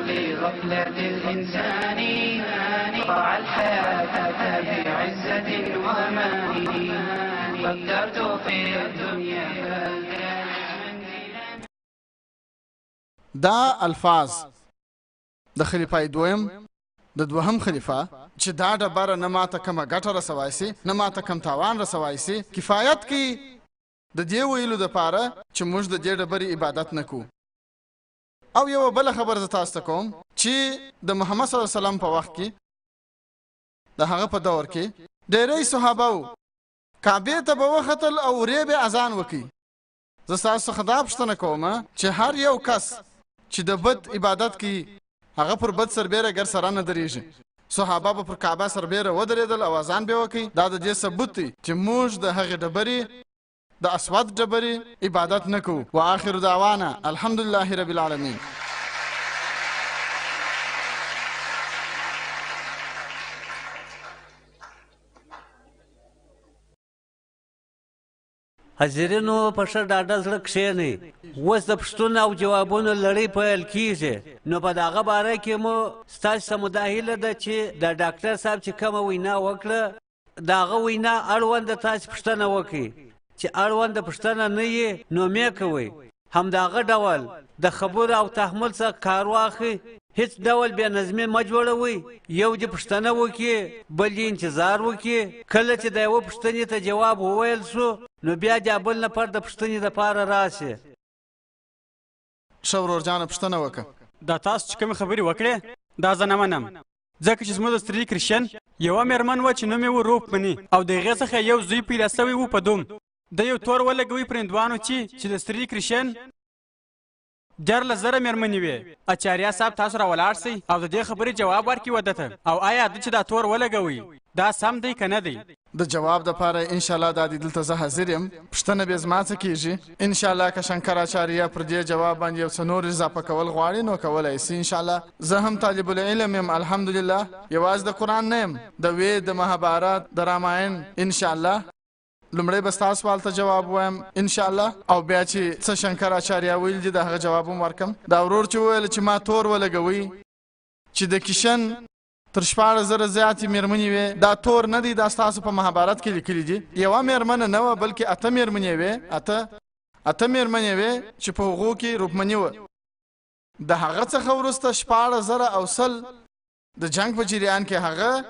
لغفلة الإنسان قطع الحياة بعزة ومان فكرت في الدنيا. دا الفاظ د خلیفه دویم، د دوهم خلیفه، چې دا ډبره نه ماته کومه ګټه رسوای سي، نه ماته کوم تاوان رسوای سي، کفایت کوي د دې ویلو دپاره چې موږ د دې ډبرې عبادت نه کوو. او یوه بله خبره زه تاسو ته کوم چې د محمد صلی الله علیه وسلم په وخت کې، د هغه په دور کې، ډېری صحابه وو کعبې ته به وختل او ورې به اذان وکړي. زه ستاسو څخه دا پوښتنه کوم چې هر یو کس چې د بت عبادت کوي هغه پر بت سربېره ګر سره نه درېږي. صحابه به پر کعبه سربېره ودرېدل او اذان به وکړي. دا د دې ثبوت دی چې موږ د هغې ډبرې، د اسود ډبرې عبادت نه کوو. وآخر دعوانا الحمدلله رب العالمین. حاضرینو په ښه ډاډه زړه کښېنئ. اوس د پوښتنو او جوابونو لړۍ پیل کیږي، نو په دغه باره کې مو ستاسو څخه مو دا هیله ده چې د ډاکټر صاحب چې کومه وینا وکړه، د هغه وینا اړوند تاسې پوښتنه وکړئ. چې اړوند پوښتنه نه یي نو مې کوئ. همدغه ډول د خبرو او تحمل څخه کار واخلئ. هیڅ ډول بې نظمي مه جوړوئ. یو دې پوښتنه وکړي، بل دې انتظار وکړي. کله چې د یوه پوښتنې ته جواب وویل شو نو بیا دې بل نفر د پوښتنې دپاره راشي. ښه ورور جانه، پوښتنه وکړه. دا تاسو چې کومې خبرې وکړې دا زه نه منم، ځکه چې زموږ د ستري کرشن یوه مېرمن وه چې نوم یې و روپمني، او د هغې څخه یو زوی پیدا سوی و په دوم. ده یو تور ولګوي پر هندوانو چې د ستري کرشن 13,000 مېرمنې وې. اچاریا صاحب تاسو را ولاړ سئ او د دې خبرې جواب ورکړي وده ته. او آیا ده چې دا تور ولګوي دا سم دی که نه دی؟ د جواب دپاره انشاءالله دا دی دلته زه حاضر یم. پوښتنه بیا زما څه کیږي؟ انشاءالله که شنکر اچاریا پر دې جواب باندې یو څه نور اضافه کول غواړي نو کولی سي انشاءالله. زه هم طالب العلم یم الحمدلله، یوازې د قرآن نه یم، د وید، د مهابارت، د راماین انشاءالله. لومړی به ستا سوال ته جواب وایم انشاءالله، او بیا چې څه شنکر اچاریا ویل دي د هغه جواب هم ورکم. دا ورور چې وویل چې ما تور ولګوي چې د کشن تر 16,000 زیاتې مېرمنې وې، دا تور نه دی، دا ستاسو په مهابارت کې لیکلي دي. یوه مېرمنه نه وه بلکې اته مېرمنې وې، اته مېرمنې وې چې په هغو کې روپمني وه. د هغه څخه وروسته 16,100 د جنګ په جریان کې هغه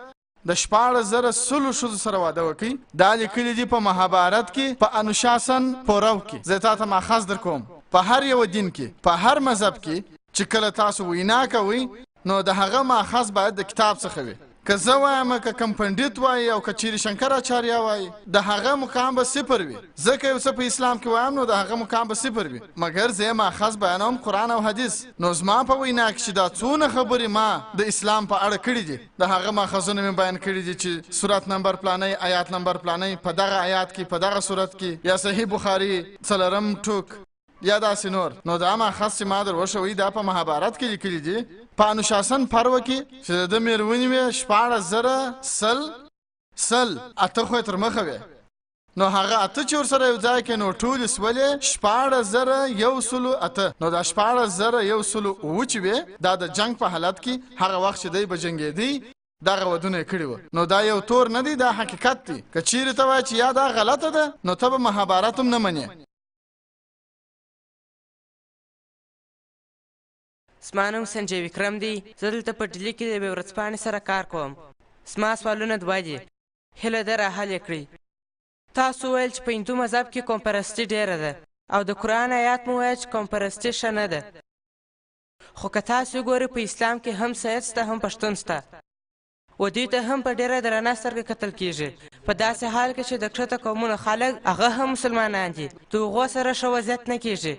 د 16,100 ښځو سره واده وکړي. دا لیکلي دي په مهابارت کې په انوشاسن پورو کې. زه تا ته ماخذ در کوم. په هر یوه دین کې، په هر مذهب کې چې کله تاسو وینا کوئ نو د هغه ماخذ باید د کتاب څخه وي. که زه وایم، که کوم پنډت وایي، او که چیرې شنکر اچاریا وایي، د هغه مقام به صفر وي. زه که یو څه په اسلام کې وایم نو د هغه مقام به صفر وي، مګر زه یې ماخذ بیانوم قرآن او حدیث. نو زما په وینا کې چې دا څونه خبرې ما د اسلام په اړه کړي دي، د هغه ماخذونه مې بیان کړي دي چې سورت نمبر پلانی، آیات نمبر پلانی، په دغه آیات کې، په دغه سورت کې، یا صحیح بخاري څلورم ټوک، یا داسې نور. نو دا ماخذ چې ما در وښوئ دا په مهابارت کې لیکلي دي، په انوشاسن پرو کې چې د ده مېرمنې وې 16,100 اته خو یې تر مخه وې، نو هغه اته چې ورسره یو ځای کې نو ټولې سولې 16,108. نو دا 16,107 چې وې دا د جنګ په حالت کې هغه وخت چې دی به جنګېدی دغه ودونه یې کړي وه. نو دا یو تور نه دی، دا حقیقت دی. که چیرې ته وایې چې یا دا غلطه ده نو ته به مهابارت هم نه منې. زما نوم سنجي وکرم دی. زه دلته په ډیلي کې د یوې ورځپاڼې سره کار کوم. زما سوالونه دوه دي، هیله ده را حل یې کړئ. تاسو ویل چې په هندو مذهب کې قومپرستي ډېره ده، او د قرآن آیات مو ویل چې قومپرستي ښه نه ده. خو که تاسو وګورئ په اسلام کې هم سید شته هم پښتون شته، و دوی ته هم په ډېره درنه سترګه کتل کیږي، په داسې حال کې چې د کښته قومونو خلک هغه هم مسلمانان دي، د هغو سره ښه وضعیت نه کیږي.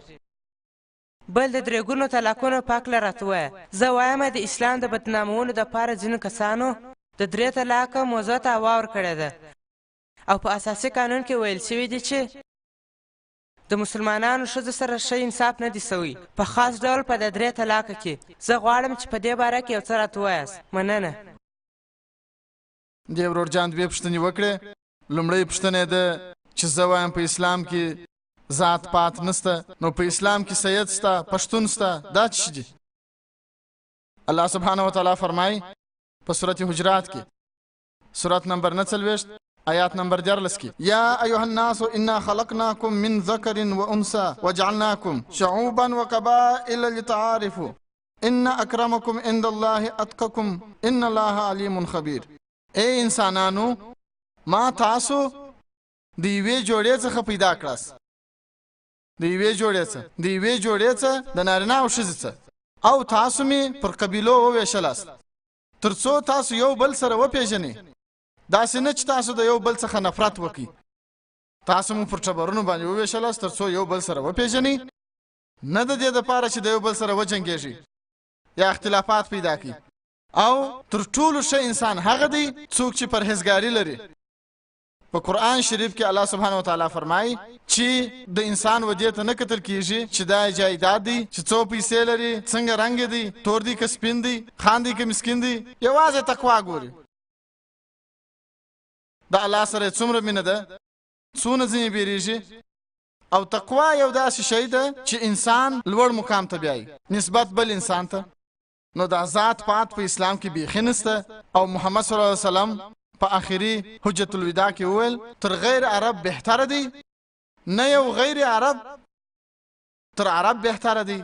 بل د درېګونو طلاقونو په هکله راته ووایه. زه وایم د اسلام د بدنامولو دپاره ځینو کسانو د درې طلاقه موضوع ته هوا ورکړې ده، او په اساسي قانون کې ویل شوي دي چې د مسلمانانو ښځو سره ښه انصاف نه دی سوی، په خاص ډول په د درې طلاقه کې. زه غواړم چې په دې باره کې یو څه راته ووایاست. مننه. دې ورور جان دوې پوښتنې وکړې. لومړۍ پوښتنه یې ده چې زه وایم په اسلام کې ذات پات نسته، نو په اسلام کې سید سته، پښتون سته، دا څه دي؟ الله سبحانه وتعالی فرمایي په سورة حجرات کې، سورة نمبر 49 آیات نمبر 13 کې، یا ایها الناس انا خلقناکم من ذکر وانثى وجعلناکم شعوبا وقبائل لتعارفوا ان اکرمکم عند الله اتقکم ان الله علیم خبیر. ای انسانانو، ما تاسو د یوې جوړې څخه پیدا کړاست، د یوې جوړې څخه، د یوې جوړې څخه، د نارینه او ښځې څخه، او تاسو مې پر قبیلو وویشلاست تر څو تاسو یو بل سره وپېژنئ، داسې نه چې تاسو د یو بل څخه نفرت وکړئ. تاسو مو پر ټبرونو باندې وویشلاست تر څو یو بل سره وپېژنئ، نه د دې دپاره چې د یو بل سره وجنګېږئ یا اختلافات پیدا کړئ. او تر ټولو ښه انسان هغه دی څوک چې پرهیزګاري لري. په قرآن شریف کې الله سبحانه وتعالی فرمایي چې د انسان ودې ته نه کتل کیږي چې دا جایداد دی، چې څو پیسې لري، څنګه رنګ دی، تور دی که سپین دی، خان دی که مسکین دی، یوازې تقوا ګوري. د الله سره څومره مینه ده، څونه ځینې بیریږي. او تقوا یو داسې شی ده چې انسان لوړ مقام ته بیایي نسبت بل انسان ته. نو دا ذات پات په اسلام کې بیخي نشته. او محمد صلی الله علیه وسلم په آخري حجت الوداع کې وویل تر غیر عرب بهتره دی، نه یو غیر عرب تر عرب بهتره دی،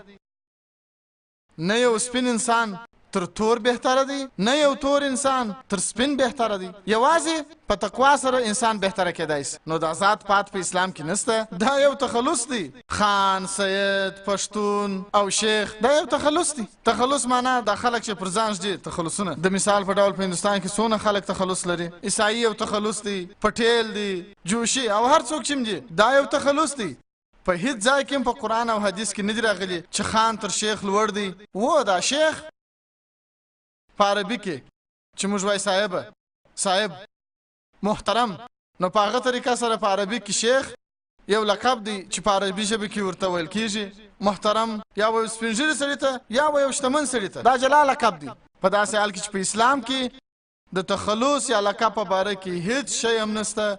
نه یو سپین انسان تر تور بهتره دی، نه یو تور انسان تر سپین بهتره دی. یوازې په تقوا سره انسان بهتره کېدای شي. نو دا ذات پات په اسلام کې نشته، دا یو تخلص دی. خان، سید، پښتون او شیخ دا یو تخلص دی. تخلص معنا دا خلک چې پر ځان ږدي تخلصونه. د مثال په ډول په هندوستان کې څونه خلک تخلص لري، عیسايي یو تخلص دی، پټیل دی، جوشي او هر څوک چې دي، دا یو تخلص دی. په هیڅ ځای کې هم په قرآن او حدیث کې نه دي راغلي چې خان تر شیخ لوړ دی. و دا شیخ په عربي کې چې موږ وایي صاحب، صاحب محترم، نو په هغه طریقه سره په عربي کې شیخ یو لقب دی چې په عربي ژبه کې ورته ویل کیږي محترم، یا به یو سپین ږیري سړي ته یا به یو شتمن سړي ته، دا جلا لقب دی. په داسې حال کې چې په اسلام کې د تخلص یا لقب په باره کې هیڅ شی هم نشته.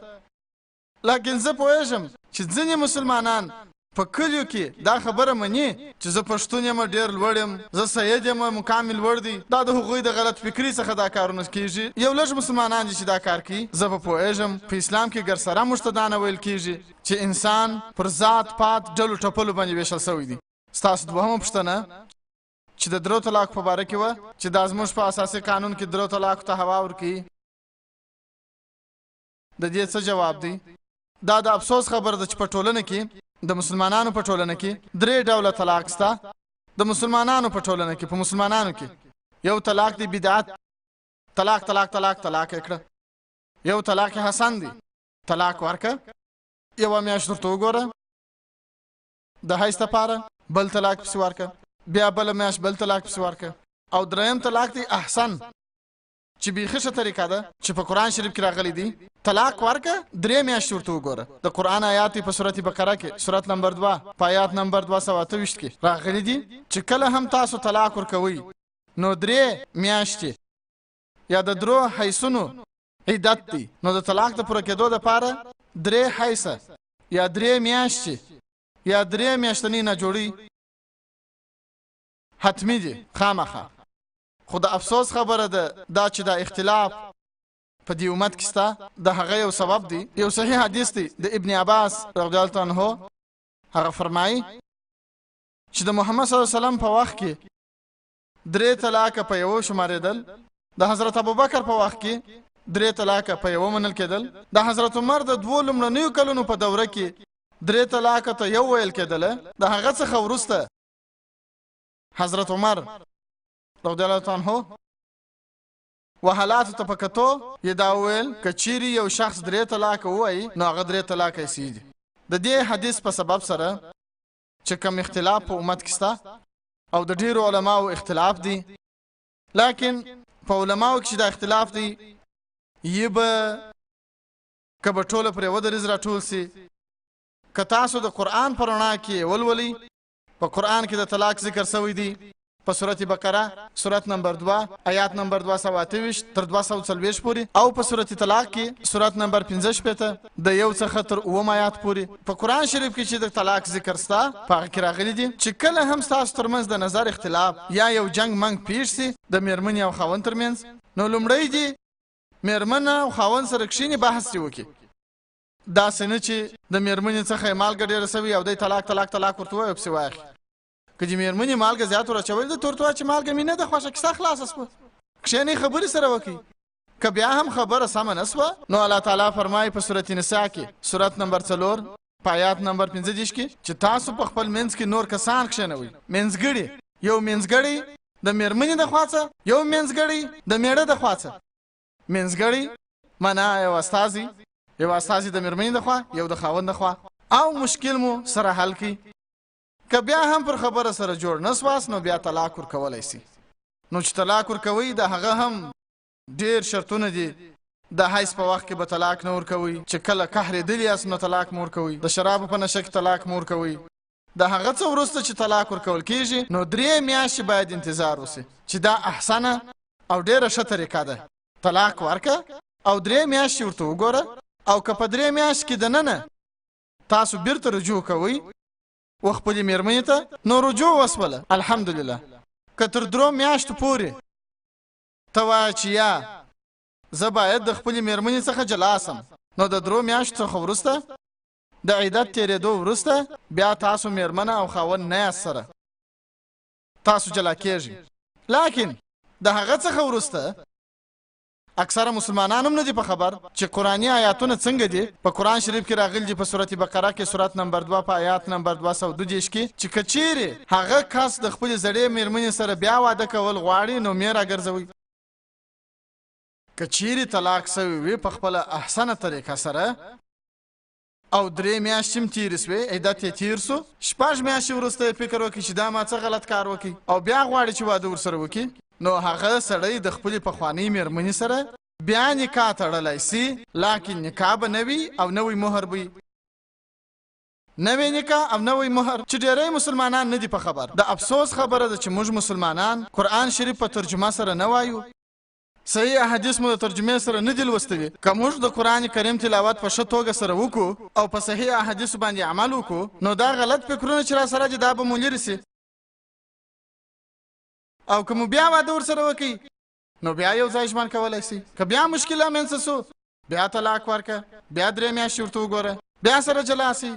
لیکن زه پوهېږم چې ځینې مسلمانان په کلیو کې دا خبره مني چې زه پښتون یم، ډېر لوړ یم، زه سید یم، مقام مې لوړ دی. دا د هغوی د غلط فکري څخه دا کارونه کیږي. یو لږ مسلمانان دي چې دا کار کوي. زه به پوهېږم په اسلام کې ګرسره موږ ته دا نه ویل کیږي چې انسان پر ذات پات ډلو ټپلو باندې ویشل شوی دی. ستاسو دوهمه پوښتنه چې د درو طلاق په باره کې وه، چې دا زموږ په اساسي قانون کې درو طلاقو ته هوا ورکوي، د دې څه جواب دی؟ دا د افسوس خبره ده چې په ټولنه کې، د مسلمانانو په ټولنه کې درې ډوله طلاق سته. د مسلمانانو په ټولنه کې، په مسلمانانو کې یو طلاق دی بدعت، طلاق طلاق طلاق طلاق یې کړه. یو طلاق حسن دی، طلاق ورکه یوه میاشت ورته وګوره د حیض لپاره، بل طلاق پسې ورکه، بیا بله میاشت بل طلاق پسې ورکه. او دریم طلاق دی احسن، چې بیخي ښه طریقه ده چې په قرآن شریف کې راغلی دی، طلاق ورکه درې میاشتې ورته وګوره. د قرآن آیات په سورت بقره کې، سورت نمبر 2 په آیات نمبر 228 کې راغلی دی چې کله هم تاسو طلاق ورکوئ نو درې میاشتې یا د درو حیثونو عدت دی. نو د طلاق د پوره کېدو دپاره درې حیثه یا درې میاشتې یا درې میاشتنۍ ناجوړۍ حتمي دي خامخا. خو د افسوس خبره ده دا چې دا اختلاف په دې امت کې شته، د هغه یو سبب دی. یو صحیح حدیث دی د ابن عباس رضی الله عنه، هغه فرمایي چې د محمد صلی الله علیه وسلم په وخت کې درې طلاقه په یوه شمارېدل، د حضرت ابوبکر په وخت کې درې طلاقه په یوه منل کېدل، د حضرت عمر د دوو لومړنیو کلونو په دوره کې درې طلاقه ته یو ویل کېدله. د هغه څخه وروسته حضرت عمر رضی الله عنه و حالاتو ته په کتو یې دا وویل که چیرې یو شخص درې طلاقه ووایي نو هغه درې طلاقه یې صحیح دي. د دې حدیث په سبب سره چې کوم اختلاف په امت کې شته او د ډېرو علماو اختلاف دی، لکن په علماو کې چې دا اختلاف دی یې به که به ټوله پرې ودریځ راټول سي، که تاسو د قرآن په رڼا کې ولولئ، په قرآن کې د طلاق ذکر شوی دی. په سورة بقره سورت نمبر 2 آیات نمبر 228 تر 240 پورې، او په سورة طلاق کې سورت نمبر 65 د 1 څخه تر 9 آیات پورې. په قرآن شریف کې چې د طلاق ذکر سته په هغه کې راغلي دي چې کله هم ستاسو ترمنځ د نظر اختلاف یا یو جنګ منګ پیښ سي د میرمنې او خاوند ترمنځ، نو لومړی دي میرمنه او خاوند سره کښېني بحث دې وکړي. داسې نه چې د میرمنې څخه یې مالګه ډېره سوې او دی طلاق طلاق طلاق ورته ووایي او پسې واخلي. که د میرمنې مالګه زیات ور اچولې ده، ته ورته وایه چې مالګه مې نه ده خوښه، کیسه خلاصه سوه. کښېنئ خبرې سره وکړئ. که بیا هم خبره سمه نه سوه نو الله تعالی فرمایي په سورة نساء کې سورت نمبر 4 په آیات نمبر 35 کې چې تاسو په خپل منځ کې نور کسان کښېنوئ، منځګړي، یو منځګړی د میرمنې د خوا څخه، یو منځګړی د میړه د خوا څخه. منځګړی معنا یو استازی، یو استازی د میرمنې د خوا، یو د خاوند د خوا، او مشکل مو سره حل کړئ. که بیا هم پر خبره سره جوړ نه سواست نو بیا طلاق ورکولی سي. نو چې طلاق ورکوئ د هغه هم ډېر شرطونه دي. د حیض په وخت کې به طلاق نه ورکوئ، چې کله قهرېدلي یاست نو طلاق مه ورکوئ، د شرابو په نشه کې طلاق مه ورکوئ. د هغه څه وروسته چې طلاق ورکول کیږي نو 3 میاشتې باید انتظار وسي، چې دا احسنه او ډېره ښه طریقه ده. طلاق ورکه او 3 میاشتې ورته وګوره، او که په 3 میاشتې کې دننه تاسو بیرته رجوع کوئ و خپلې میرمنې ته، نو رجوع وسوله الحمدلله. که تر 3 میاشتو پورې ته وایه چې یا زه باید د خپلې میرمنې څخه جلا سم، نو د 3 میاشتو څخه وروسته د عدت تېرېدو وروسته بیا تاسو میرمنه او خاوند نه یاست سره، تاسو جلا کیږئ. لکن د هغه څخه وروسته اکثره مسلمانان هم نه دي په خبر چې قرآني آیاتونه څنګه دي. په قرآن شریف کې راغلي دي په سورة بقره کې سورت نمبر 2 په آیات نمبر 232 کې چې که چیرې هغه کس د خپلې زړې میرمنې سره بیا واده کول غواړي نو مې راګرځوئ. که چیرې طلاق سوی وي په خپله احسنه طریقه سره او 3 میاشتې هم تېرې سوې، عدت یې تېر سو، 6 میاشتې وروسته یې فکر وکړي چې دا ما څه غلط کار وکړي او بیا غواړي چې واده ورسره وکړي، نو هغه سړی د خپلې پخوانۍ میرمنې سره بیا نکاح تړلی سي، لاکن نکاح به نه وي او نوی مهر به وي. نوې نکاح او نوی مهر چې ډېری مسلمانان نه دي په خبر. د افسوس خبره ده چې موږ مسلمانان قرآن شریف په ترجمه سره نه وایو، صحیح احادیث مو د ترجمې سره نه دي لوستلي. که موږ د قرآن کریم تلاوت په ښه توګه سره وکړو او په صحیح احادیثو باندې عمل وکړو نو دا غلط فکرونه چې راسره دي دا به مو لرې سي، او که مو بیا واده ورسره وکړئ نو بیا یو ځای ژوند کولی سي. که بیا مشکل رامنځته سو بیا طلاق ورکه، بیا 3 میاشتې ورته وګوره، بیا سره جلا سي.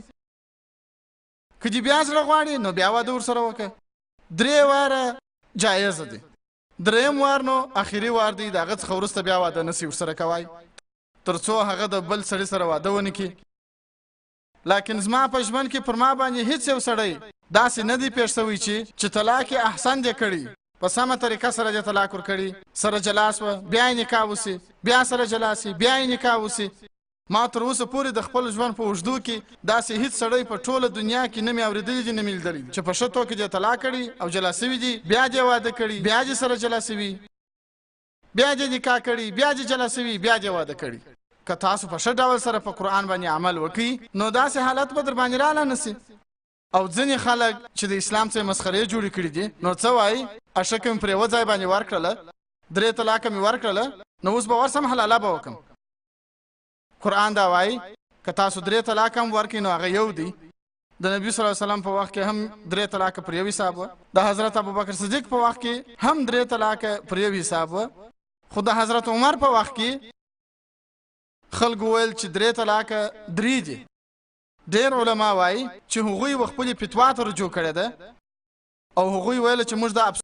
که دې بیا زړه غواړي نو بیا واده ورسره وکړه. 3 واره جایزه دی، 3 وار نو اخري وار دی، د هغه څخه وروسته بیا واده نه سي ورسره کوی تر څو هغه د بل سړي سره واده ونه کړي. لکن زما په ژوند کې پر ما باندې هیڅ یو سړی داسې نه دی پېښ سوی چې طلاق یې احسن دی کړی، په سمه طریقه سره دې طلاق ورکړي، سره جلا سوه، بیا یې نکاح وسي، بیا سره جلا سي، بیا یې نکاح وسي. ما تر اوسه پورې د خپل ژوند په اوږدو کې داسې هیڅ سړی په ټوله دنیا کې نه مې اورېدلي دي نه مې لیدلي دي چې په ښه توګه دې طلاق کړي او جلا سوي دي، بیا دې واده کړي، بیا دې سره جلا سوي، بیا دې نکاح کړي، بیا دې جلا سوي، بیا دې واده کړي. که تاسو په ښه ډول سره په قرآن باندې عمل وکړئ نو داسې حالت به در باندې راله نه سي. او ځینې خلک چې د اسلام څخه مسخرې جوړې کړي دي نو څه وایي، اشکه مې پر یوه ځای باندې ورکړله، 3 طلاقه مې ورکړله، نو اوس به ورسم حلاله به وکړم. قرآن دا وایي که تاسو 3 طلاقه هم ورکړئ نو هغه یو دی. د نبي صلی الله علیه وسلم په وخت کې هم 3 طلاقه پر یو حساب وه، د حضرت ابوبکر صدیق په وخت کې هم 3 طلاقه پر یو حساب وه، خو د حضرت عمر په وخت کې خلکو ویل چې 3 طلاقه 3 دي. ډېر علما وایي چې هغوی و خپلې فتوا ته رجوع کړې ده او هغوی ویل چې موږ دا